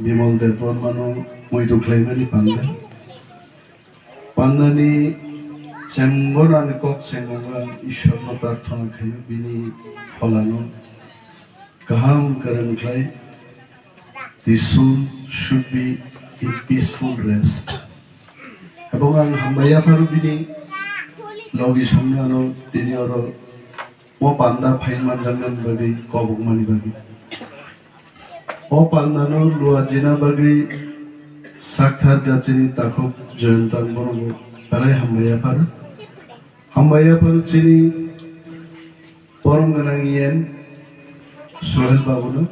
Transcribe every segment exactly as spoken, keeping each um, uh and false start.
Bimal Debbarmano muitu khlaimani panda. Pandani chenggonani kok chengo ang Ishwarno prarthana khaio, bini pholano kaham kwrwng khlai. The soul should be in peaceful rest. Ebong ang hambai yapharo bini logi songnano tini oro mo panda phai manjaknani bagwi kobokmani bagwi. O pandano luajina bagwi sakthar gachini takhuk Jayanta ang bono belai hambai yapharo. Hambai yapharo chini borom gwnang E M Sohel babuno.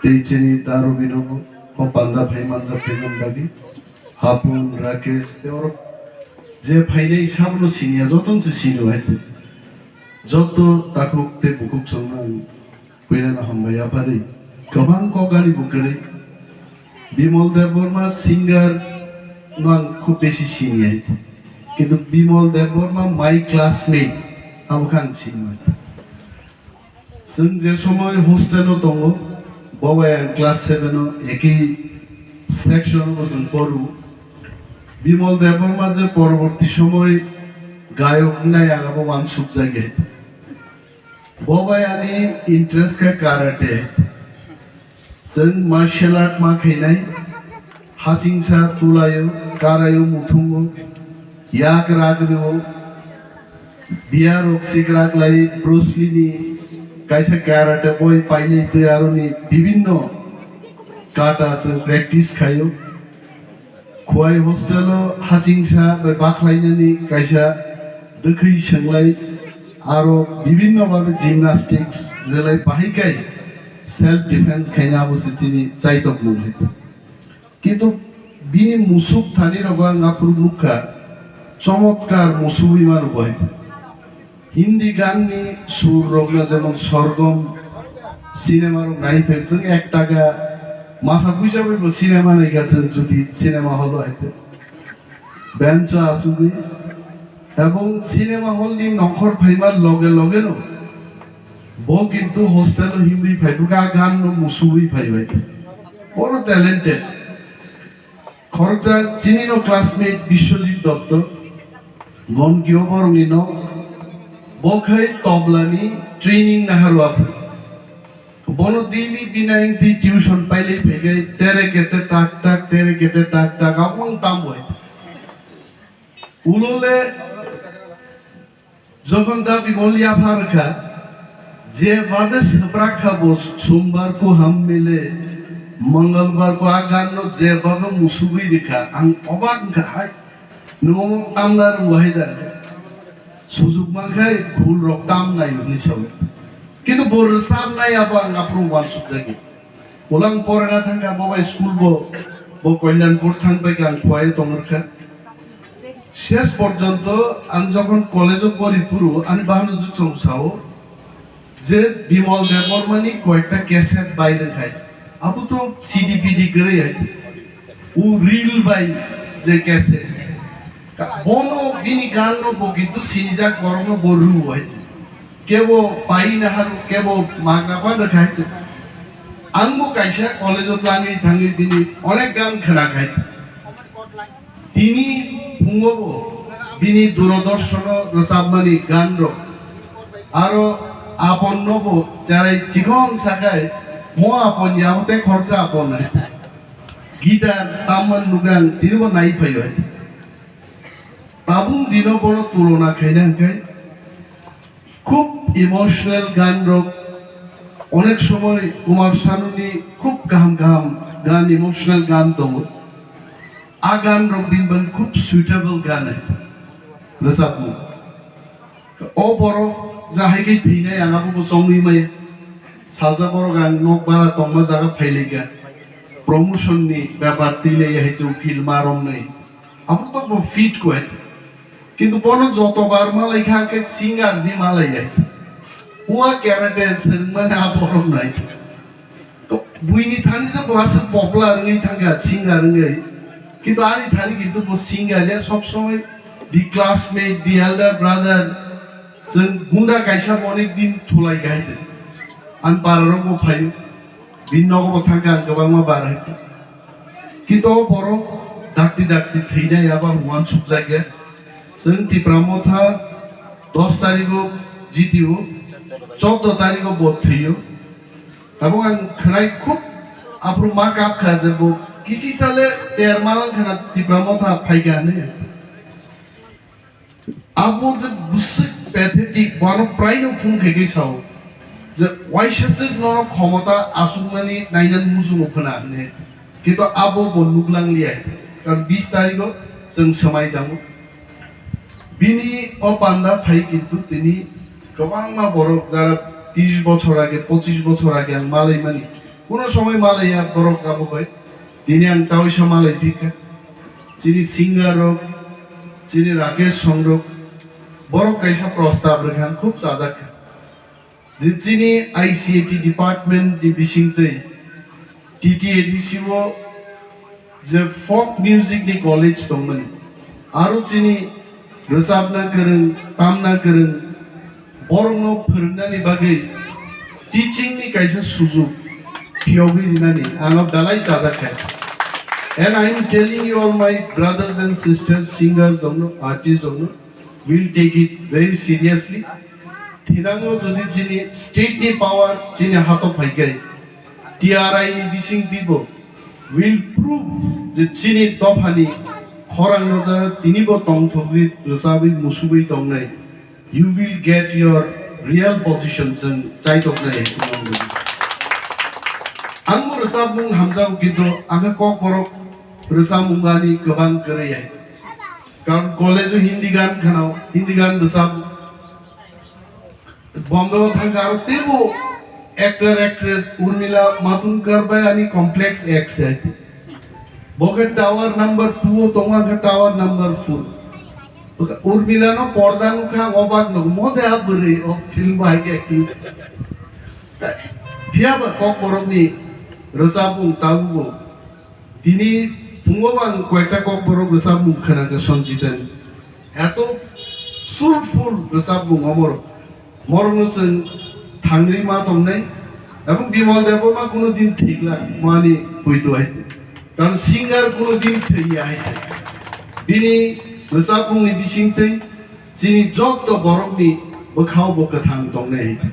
Tei chini da Robino bo o panda phai manjak phaimani bagwi. Hapun, Rakesh, tei oro je phainai sabono siniya, jotono se sini hai tei. Joto takhuk tei bukhuk chwngno ang puilano hambai yaphari. Kwbang kok ani bo kwrwi. Bimal Debbarma singer no ang khub besi sini hai tei. Kintu Bimal Debbarma my classmate, abo khe ang sini hai tei. Chwng je somoi hostel o tongo, bo bai ang class seven o ekhi section o chwng poru. Bimal Debbarma je poroborti somoi gayok wngnai ang abo uansuk jagwi. Bo bai ani interest khe karate. Chwng martial art ma khainai, hasingsa tulaio, karaio, muthungo, yak rak rio, biya rok sikrak lai, Bruce Lee ni kaisa karate boi painai twi aroni bibinno kata chwng practice khaio. Khowai hostel o hasingsa bai bakhlainani kaisa dwkhwi swnglai, aro bibinno babe gymnastics relai bahai kai self defense khaina abo se chini chaitokmung hai. Kintu bini musuk thani rogo ang aphuru nukha, chomotkar musugwi mano bo hai. Hindi ganni sur rokno jemon Sorgom cinema rok nai phaikhe chwng ek taka masa puisa bai bo cinema naikha chwng jodi cinema hall o hai tei bench o asugwi. Ebong cinema hall ni nongkhor phaima loge loge no bo kintu hostel o himwi phai bwkha gan no musugwi phai bai. Oro talented. Khoroksa chinino classmate Biswajit Dotto, Gonkio borokni nok, bo khai toblani training naharwa. Bono daily bina engti tuition pailai phaikai, tere kete tak tak, tere kete tak tak, abong tamboi. Ulole Jokhon da Bimol yapha rwkha, je babe swprak kha bo Sombar ko ham mile, Mongolbar ko a gan no je babe musugwi rwkha, ang obak wngkha hai, nwng tamna rwngwahai da, sujuk mankhai khul rok tamnai hwnwi sawi. Kintu bo rwchapnai abo ang aphuru uansukjagwi. Ulang porana thangkha, bo bai school bo, bo Kalyanpur thangbai kha, ang Khowai tongkha. Ses porjonto ang jokhon college o pori phuru, ani bahan ujuk chong sao je Bimal Debbarmani koyekta cassette bai rwkhai. Abo to C D P D kwrwi hai. U reel bai je cassette. Bono bini gan no bo kintu sinijak borok no bo rw hai. Kebo pai naharu, kebo magna pan rwkhai. Ang bo kaisa college o thangwi thangwi bini onek gan khwnakhai. Tini phungo bo bini Doordarshan o rwchapmani gan rok. Aro Apon no bo cherai chikon sakai mo Apon ya tei khoroksa Apon nai. Guitar tamman nugang tini bo nai phaibai. Tabuk dino bono tulona khaina hwnkhe khub emotional gan rok, onek somoi Kumar Sanuni khub kaham kaham gan, emotional gan tongo. A gan rok bini bagwi khub suitable gan hai rwchapmung. O borok ja hai khe thwinai ang abo bo chongwi maya. Salsa borok ang nok bara tongma jaga phailaikha. Promotion ni bepar twi lai hai chwng film ma romnai. Abo to bo fit kwet. Kintu bono joto bar malai kha khe singer ni malai ya. Ua karate swrwngmani abo romnai. To buini thani je bo aswk popular wngwi thangkha singer wngwi. Kintu ani thani kintu bo singer ya sob somoi the classmate, the elder brother, chwng gunda kaisa bo onek din thulai kha hai. Ani para rok bo phaio. Bini nogo bo thangkha ang kwbangma bar hai. Kintu o borok dakti dakti thwinai abo ang uansukjakya. Chwng Tipra Motha dos tarigo jitio, chordo tarigo bo thwio. Tabuk ang khwnai khub aphuru ma kap kha je bo kisi sale ter malang khana Tipra Motha phaikha hinwi. Abo je bwswk pathetic, bono praino phung khe khe sao je waisa swk nono khomota aswkmani nainani muchungo phwna hinwi. Kintu abo bo nuklang liya. Karon bis tarigo chwng swmai tango. Bini o panda phai kintu tini kwbangma borok jara tris bochor age, pochis bochor age ang malaimani. Kuno somoi malaiya borok abo bai. Tini ang taoisa malai phikha. Chini singer rok, chini Rakesh Songrok, borok kaisa prostab rwkha ang khub chajak kha. Je chini I C A T department ni bisingtwi T T A D C o je folk music ni college tongmani, aro chini rwchapna kwrwng, tamna kwrwng, borokno phwrwngnani bagwi teaching ni kaisa sujuk phiyogwi rinani ano belai chajak kha. And I am telling you all, my brothers and sisters, singers rokno, artists rokno, will take it very seriously. Thinango jodi chini state ni power chini hato phaikai, T R I ni bising bibo will prove je chini dophani khorang no jara tini bo tongthokwi rwchabwi musubwi tongnai. You will get your real position chwng chaitoknai. Ang bo rwchapmung hamjago kintu ang khe kokborok rwchapmung ani kwbang kwrwi hai. Karon college o Hindi gan khwnao, Hindi gan bwsa Bombay o thangkha aro teibo actor actress Urmila Matondkar bai ani complex ex se. Bo khe tower number two o tongo, ang khe tower number four. Urmila no porda nukha ang obak no mo de a bwrwi o film bai khe acting. Phiya ba kokborok ni rwchapmung tabukbo Tini phungo ang koyekta kokborok rwchapmung khwnakha Sanjit ni. Eto soulful rwchapmung omorok. Morokno chwng thangwi ma tongnai. Ebong Bimal Debbarma kuno din thwiglak mani puitu hai. Karon singer kuno din thwiya hai. Bini rwchapmungni bisingtwi chini jotto borokni bwkhao bo kwthang tongnai hai.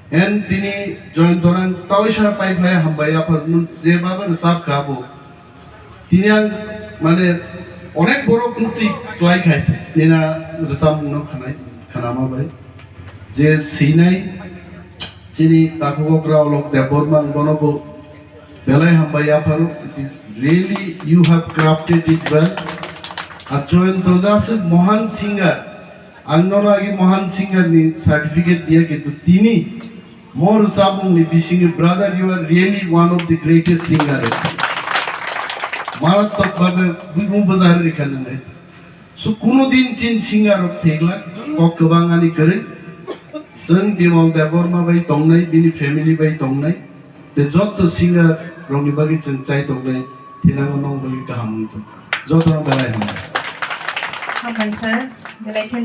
En tini Joyontorang taoisa paiphlai hambai aphar nwng jebaba rwchap kha bo. Tini ang mane onek borok muktwi klai khai nina rwchapmungno khanai khanama bai. Je sinai chini takhuk okra Olok Debbarma ang bono bo belai hambai apharo. It is really you have crafted it well. Ar Joyonto jaswk mohan singer. Ang nono agi mohan singer ni certificate diya kintu tini mo rwchapmung ni bisingo brother you are really one of the greatest singer. Maratok bhabe bumung bwchari rikha nwngnai. So kuno din chin singer rok thwiglak kok kwbang ani kwrwi. Chwng Bimal Debbarma bai tongnai, bini family bai tongnai. Tei jotto singer rokni bagwi chwng chai tongnai, thinango nong bagwi kaham wngtong. Jotono belai hambai. Hambai sir, belai khe